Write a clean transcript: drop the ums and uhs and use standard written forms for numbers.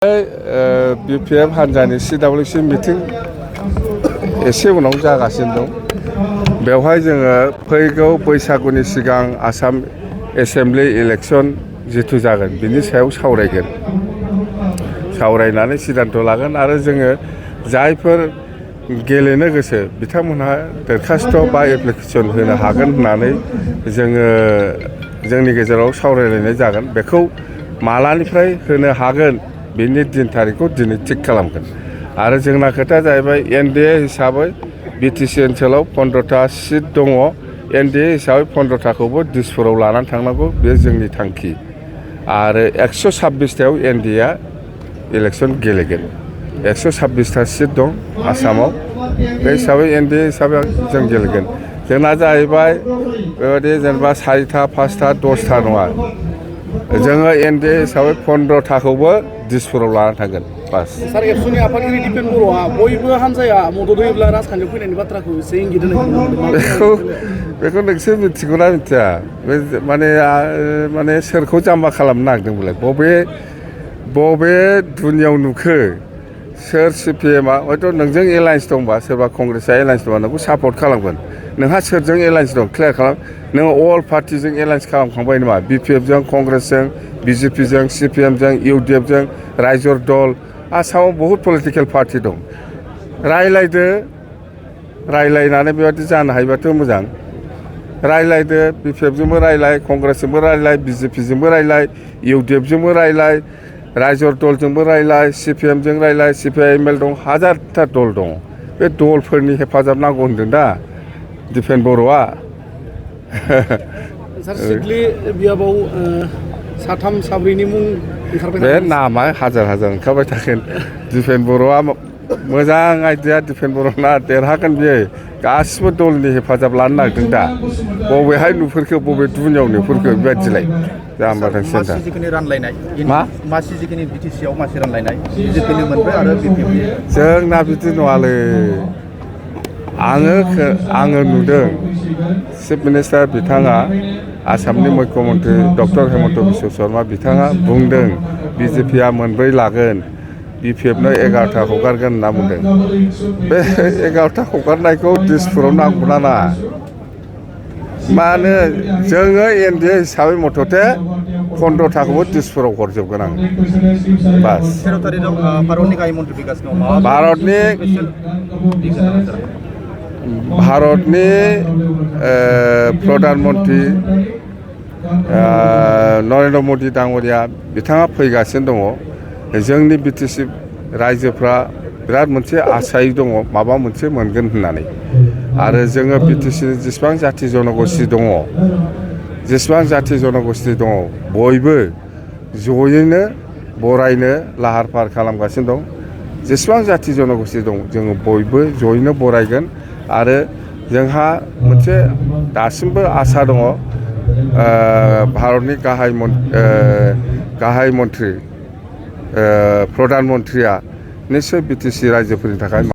BPF हान्जानि CWC meeting एसे उनाव जागासिनो दं। बेवहाय जोङो फैगौ बैसागुनि सिगां आसाम एसेम्बलि इलेक्सन जिथु जागोन बिनि सायाव सावरायगोन। सावरायनानै सिद्धान्त लागोन आरो जोङो जायफोर गेलेनो गोसो बिथांमोनहा दरखास्त बा एप्लिकेसन होनो हागोन होननानै जोङो जोंनि गेजेराव सावरायलायनाय जागोन। बेखौ मालानिफ्राय होनो हागोन बिनि दिन थारिखखौ दिनै थिग खालामगोन। आरो जोंना खोथाया जाहैबाय NDA हिसाबै BTC ओनसोलाव 15टा सिट दङ। NDA हिसाबै 15टाखौबो दिसपुराव लानानै थांनांगौ बे जोंनि थांखि। आरो 126टायाव NDA इलेक्सन गेलेगोन। 126टा सिट दं आसामाव। बे हिसाबै NDA हिसाबै जों गेलेगोन। जोंना जाहैबाय बेबायदि जेनेबा 4टा 5टा 10टा नङा। जोङो NDA हिसाबै 15टाखौबो दिसपुराव लानानै थांगोन बास। सार एबसुनि आफादगिरि दिपेन बर'आ बयबो हान्जाया मदद होयोब्ला राजखान्थियाव फैनायनि बाथ्राखौ एसे इंगित होनाय बेखौ नोंसोर मिथिगौना मिथिया? बे माने सोरखौ जाम्बा खालामनो नागिरदों बोलाय? बबे दुनियाव नुखो? सोर CPMआ हयथ' नोंजों एलायन्स दंबा सोरबा कंग्रेसआ एलायन्स दंबा नोंखौ सापर्ट खालामगोन। नोंहा सोरजों एलायन्स दं क्लियार खालाम। नोङो अल पार्टिजों एलायन्स खालामखांबाय नामा? BPFजों, कंग्रेसजों, BJPजों, CPMजों, UDFजों, रायजर दल। आसामाव बहुद पलिटिकेल पार्टि दं। रायलायदो, रायलायनानै बेबादि जानो हायोबाथ' मोजां। रायलायदो, BPFजोंबो रायलाय, कंग्रेसजोंबो रायलाय, BJPजोंबो रायलाय, UDFजोंबो रायलाय, रायजर दलजोंबो रायलाय, CPMजों रायलाय, CPIML दं, हाजारथा दल दं। बे दलफोरनि हेफाजाब नांगौ होनदों दा दिपेन बर'आ। सार सिडली बियाबाव साथाम साब्रैनि मुं ओंखारबाय। बे नामा हाजार ओंखारबाय थागोन। दिपेन बर'आ मोजां आइडिया। दिपेन बर'ना देरहागोन बियो। गासिबो दलनि हेफाजाब लानो नागिरदों दा। बबेहाय नुफोरखो बबे दुनियाव नुफोरखो बेबायदिलाय जाम्बा सिन्था। मासि जिखिनि BTCआव मासि रानलायनाय BJPनि मोनबाय आरो BPFनि जोंना बिदि नङालै। आङो नुदों चिफ मिनिस्टार बिथाङा आसामनि मुख्यमन्त्रि डक्टर हेमन्त बिश्व शर्मा बिथाङा बुंदों BJPआ मोनब्रै लागोन, BPFनो 11टा हगारगोन होनना बुंदों। बे 11टा हगारनायखौ दिसपुराव नांगौना नाङा? मानो जोङो NDA हिसाबै मथथे 15टाखौबो दिसपुराव हरजोबगोन आं बास। 13 तारिखआव भारतनि गाहाय मन्थ्रि फैगासिनो दं। भारतनि प्रधान मन्त्रि नरेन्द्र मदि दाङ'रिया बिथाङा फैगासिनो दङ। जोंनि BTC रायजोफ्रा बिराद मोनसे आसायै दङ माबा मोनसे मोनगोन होननानै। आरो जोङो BTCनि जेसेबां जाथि जन'गस्ति दङ, बयबो जयैनो बरायनो लाहार फाहार खालामगासिनो दं। जेसेबां जाथि जन'गस्ति दं जोङो बयबो जयैनो बरायगोन। आरो जोंहा मोनसे दासिमबो आसा दङ भारतनि गाहाय मन्त्रि प्रधान मन्त्रिया निस्सय BTC रायजोफोरनि थाखाय